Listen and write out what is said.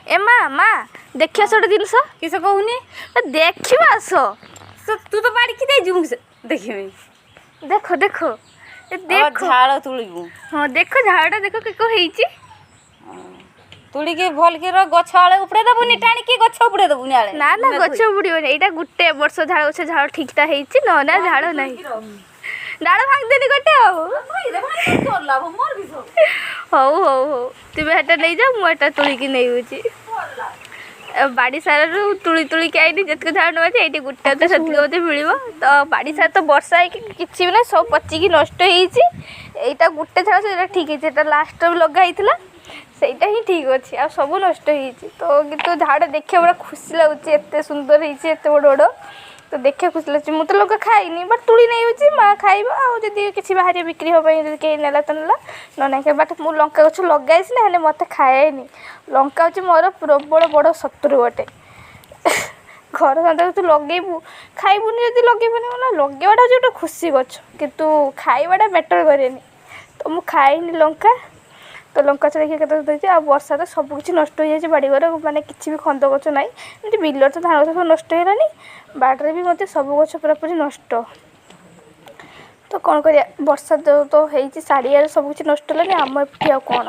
ଏ ମା, ମା, ଦେଖିବା ସେ ଗୋଟେ ଜିନିଷ। କିସ କହୁନି? ଦେଖିବା ଆସ। ତୁ ତ ବାଡ଼ିକି ଦେଇଛୁ, ମୁଁ ଦେଖିବି? ଦେଖ ଦେଖ, ଏ ଦେଖ। ଝାଳ ତୁଳିବୁ। ହଁ, ଦେଖ, ଝାଳଟା ଦେଖ କି ହେଇଛି। ତୁଳିକି ଭଲକି ର, ଗଛ ଆଳେ ଉପଡେ ଦେବୁନି, ଟାଣିକି ଗଛ ଉପଡେ ଦେବୁନି ଆଳେ। ନା ନା, ଗଛ ବୁଡ଼ିବନି। ଏଇଟା ଗୋଟେ ବର୍ଷ ଝାଳ ଗଛ, ଝାଳ ଠିକଟା ହେଇଛି, ନ ନା ଝାଳ ନାହିଁ। ଡାଳ ଭାଙ୍ଗିଦେନି ଗୋଟେ ଆଉ। ହଉ ହଉ ହଉ, ତୁମେ ହେଟା ନେଇଯାଅ, ମୁଁ ଏଟା ତୁଳିକି ନେଇଯାଉଛି। ବାଡ଼ି ସାରାରୁ ତୁଳି ତୁଳିକି ଆଇନି ଯେତିକି ଝାଳ ନେଉଛି, ଏଇଠି ଗୋଟେ ତ ସେତିକି ବୋଧେ ମିଳିବ। ତ ବାଡ଼ି ସାରା ତ ବର୍ଷା ହେଇକି କିଛି ବି ନାହିଁ, ସବୁ ପଚିକି ନଷ୍ଟ ହେଇଛି। ଏଇଟା ଗୋଟେ ଝାଳ, ସେଇଟା ଠିକ୍ ହେଇଛି। ଏଇଟା ଲାଷ୍ଟ ବି ଲଗା ହେଇଥିଲା, ସେଇଟା ହିଁ ଠିକ୍ ଅଛି, ଆଉ ସବୁ ନଷ୍ଟ ହେଇଛି। ତ କିନ୍ତୁ ଝାଡ଼ ଦେଖିବା ପୁରା ଖୁସି ଲାଗୁଛି, ଏତେ ସୁନ୍ଦର ହେଇଛି, ଏତେ ବଡ଼ ବଡ଼, ତ ଦେଖିବା ଖୁସି ଲାଗୁଛି। ମୁଁ ତ ଲଙ୍କା ଖାଇନି, ବଟ୍ ତୁଳି ନେଇଯାଉଛି, ମା ଖାଇବ। ଆଉ ଯଦି କିଛି ବାହାରିବ ବିକ୍ରି ହେବା ପାଇଁ, ଯଦି କେହି ନେଲା ତ ନେଲା, ନ ନାହିଁ। ବଟ୍ ମୁଁ ଲଙ୍କା ଗଛ ଲଗାଇଛି ନା, ହେଲେ ମୋତେ ଖାଏନି। ଲଙ୍କା ହେଉଛି ମୋର ପ୍ରବଳ ବଡ଼ ଶତ୍ରୁ ଗୋଟେ। ଘର ସନ୍ଧ୍ୟା ତୁ ଲଗେଇବୁ, ଖାଇବୁନି ଯଦି ଲଗେଇବୁନି ନା। ଲଗେଇବାଟା ହେଉଛି ଗୋଟେ ଖୁସି ଗଛ, କିନ୍ତୁ ଖାଇବାଟା ମ୍ୟାଟର୍ କରେନି। ତ ମୁଁ ଖାଏନି ଲଙ୍କା। ତ ଲଙ୍କା ଗଛ ଦେଖିକି କେତେ ହେଇଛି। ଆଉ ବର୍ଷା ତ ସବୁ କିଛି ନଷ୍ଟ ହେଇଯାଇଛି ବାଡ଼ିଘର, ମାନେ କିଛି ବି ଖନ୍ଦ ଗଛ ନାହିଁ। ଏମିତି ବିଲରେ ତ ଧାନ ଗଛ ସବୁ ନଷ୍ଟ ହେଇଗଲାଣି, ବାଡ଼ିରେ ବି ମଧ୍ୟ ସବୁ ଗଛ ପୁରାପୁରି ନଷ୍ଟ। ତ କ'ଣ କରିବା, ବର୍ଷା ତ ହେଇଛି, ଚାରିଆଡ଼େ ସବୁ କିଛି ନଷ୍ଟ ହେଲାଣି, ଆମ ଏଠି ଆଉ କ'ଣ?